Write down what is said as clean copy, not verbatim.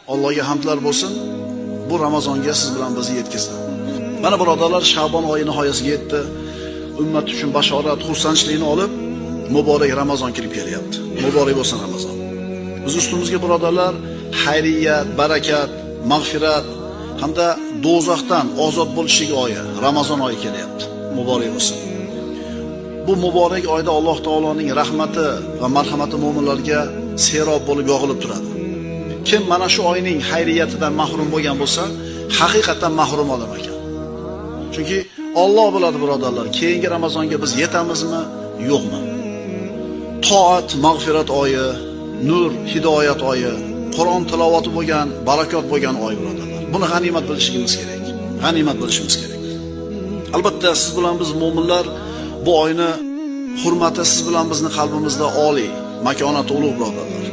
Allohga hamdlar bo'lsin. Bu Ramazonga siz bilan bizni yetkazdi. Mana birodarlar, Shabon oyi nihoyasiga yetdi. Ummat uchun bashorat, xursandchilikni olib, muborak Ramazon kirib kelyapti. Muborak bo'lsin Ramazon. Biz ustimizga birodarlar xayriyat, barakat, mag'firat hamda do'zaxdan ozod bo'lishlik oyi, Ramazon oyi kelyapti. Muborak bo'lsin. Bu muborak oyda Alloh taoloning rahmati va marhamati mo'minlarga serob bo'lib yog'ilib turadi. Kim mana shu oyning xayriyatidan mahrum bo'lgan bo'lsa, haqiqatan mahrum odam ekan. Chunki Alloh biladi birodarlar, keyingi Ramazonga biz yetamizmi, yo'qmi? Toat, mag'firat oyi, nur, hidoyat oyi, Qur'on tilovati bo'lgan, barakot bo'lgan oy birodarlar. Buni g'animat bilishimiz kerak. G'animat bilishimiz kerak. Albatta siz bilan biz mo'minlar bu oyni hurmati siz bilan bizni qalbimizda oliy, makonati ulug' birodarlar.